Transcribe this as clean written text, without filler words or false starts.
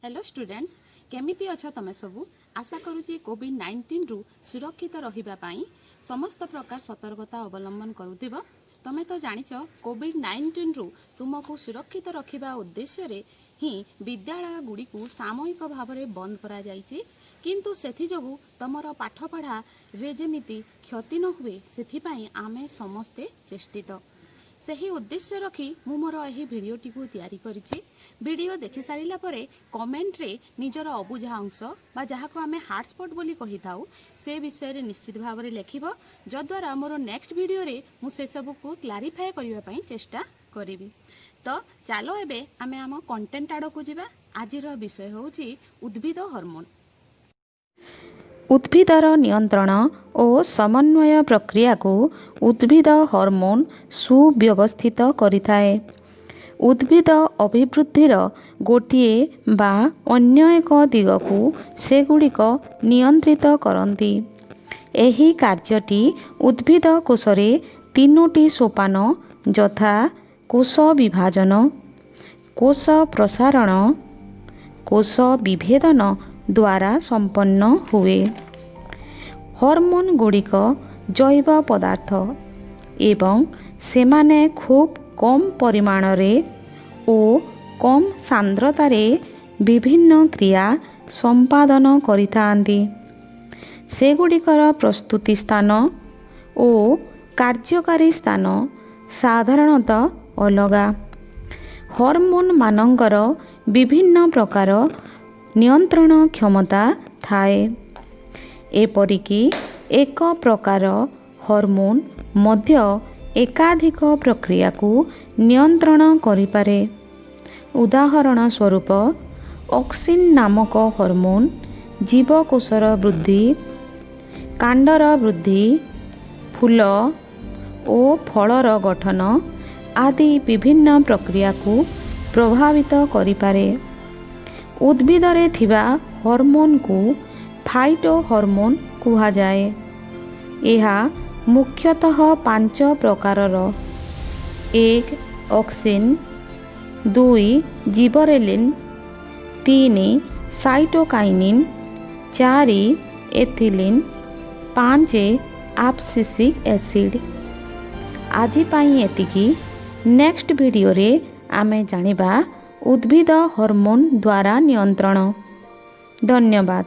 Hello students, କେମିତି ଅଛ ତମେ ସବୁ? ଆଶା କରୁଛି କୋଭିଡ଼ 19ରୁ ସୁରକ୍ଷିତ ରହିବା ପାଇଁ ସମସ୍ତ ପ୍ରକାର ସତର୍କତା ଅବଲମ୍ବନ କରୁଥିବ। ତମେ ତ ଜାଣିଛ, କୋଭିଡ଼ 19ରୁ ତୁମକୁ ସୁରକ୍ଷିତ ରଖିବା ଉଦ୍ଦେଶ୍ୟରେ ହିଁ ବିଦ୍ୟାଳୟଗୁଡ଼ିକୁ ସାମୟିକ ଭାବରେ ବନ୍ଦ କରାଯାଇଛି। କିନ୍ତୁ ସେଥିଯୋଗୁଁ ତମର ପାଠପଢ଼ାରେ ଯେମିତି କ୍ଷତି ନ ହୁଏ, ସେଥିପାଇଁ ଆମେ ସମସ୍ତେ ଚେଷ୍ଟିତ। ସେହି ଉଦ୍ଦେଶ୍ୟ ରଖି ମୁଁ ମୋର ଏହି ଭିଡ଼ିଓଟିକୁ ତିଆରି କରିଛି। ଭିଡ଼ିଓ ଦେଖି ସାରିଲା ପରେ କମେଣ୍ଟରେ ନିଜର ଅବୁଝା ଅଂଶ ବା ଯାହାକୁ ଆମେ ହାର୍ଡ଼ ସ୍ପଟ୍ ବୋଲି କହିଥାଉ, ସେ ବିଷୟରେ ନିଶ୍ଚିତ ଭାବରେ ଲେଖିବ, ଯଦ୍ୱାରା ମୋର ନେକ୍ସଟ ଭିଡ଼ିଓରେ ମୁଁ ସେସବୁକୁ କ୍ଲାରିଫାଏ କରିବା ପାଇଁ ଚେଷ୍ଟା କରିବି। ତ ଚାଲ, ଏବେ ଆମେ ଆମ କଣ୍ଟେଣ୍ଟ ଆଡ଼କୁ ଯିବା। ଆଜିର ବିଷୟ ହେଉଛି ଉଦ୍ଭିଦ ହରମୋନ୍। ଉଦ୍ଭିଦର ନିୟନ୍ତ୍ରଣ ଓ ସମନ୍ୱୟ ପ୍ରକ୍ରିୟାକୁ ଉଦ୍ଭିଦ ହରମୋନ୍ ସୁବ୍ୟବସ୍ଥିତ କରିଥାଏ। ଉଦ୍ଭିଦ ଅଭିବୃଦ୍ଧିର ଗୋଟିଏ ବା ଅନ୍ୟ ଏକ ଦିଗକୁ ସେଗୁଡ଼ିକ ନିୟନ୍ତ୍ରିତ କରନ୍ତି। ଏହି କାର୍ଯ୍ୟଟି ଉଦ୍ଭିଦ କୋଷରେ ତିନୋଟି ସୋପାନ, ଯଥା କୋଷ ବିଭାଜନ, କୋଷ ପ୍ରସାରଣ, କୋଷ ବିଭେଦନ ଦ୍ୱାରା ସମ୍ପନ୍ନ ହୁଏ। ହରମୋନ୍ଗୁଡ଼ିକ ଜୈବ ପଦାର୍ଥ ଏବଂ ସେମାନେ ଖୁବ୍ କମ୍ ପରିମାଣରେ ଓ କମ୍ ସାନ୍ଦ୍ରତାରେ ବିଭିନ୍ନ କ୍ରିୟା ସମ୍ପାଦନ କରିଥାନ୍ତି। ସେଗୁଡ଼ିକର ପ୍ରସ୍ତୁତି ସ୍ଥାନ ଓ କାର୍ଯ୍ୟକାରୀ ସ୍ଥାନ ସାଧାରଣତଃ ଅଲଗା। ହରମୋନ୍ମାନଙ୍କର ବିଭିନ୍ନ ପ୍ରକାର ନିୟନ୍ତ୍ରଣ କ୍ଷମତା ଥାଏ। ଏପରିକି ଏକ ପ୍ରକାର ହରମୋନ୍ ମଧ୍ୟ ଏକାଧିକ ପ୍ରକ୍ରିୟାକୁ ନିୟନ୍ତ୍ରଣ କରିପାରେ। ଉଦାହରଣ ସ୍ୱରୂପ, ଅକ୍ସିନ୍ ନାମକ ହରମୋନ୍ ଜୀବକୋଷର ବୃଦ୍ଧି, କାଣ୍ଡର ବୃଦ୍ଧି, ଫୁଲ ଓ ଫଳର ଗଠନ ଆଦି ବିଭିନ୍ନ ପ୍ରକ୍ରିୟାକୁ ପ୍ରଭାବିତ କରିପାରେ। ଉଦ୍ଭିଦରେ ଥିବା ହରମୋନ୍କୁ ଫାଇଟୋହରମୋନ୍ କୁହାଯାଏ। ଏହା ମୁଖ୍ୟତଃ ପାଞ୍ଚ ପ୍ରକାରର: 1, auxin; 2, gibberellin; 3, cytokinin; 4, ethylene; 5, ଆବସିସିକ୍ acid. ଆଜି ପାଇଁ ଏତିକି। ନେକ୍ସଟ ଭିଡ଼ିଓରେ ଆମେ ଜାଣିବା ଉଦ୍ଭିଦ ହରମୋନ୍ ଦ୍ୱାରା ନିୟନ୍ତ୍ରଣ। ଧନ୍ୟବାଦ।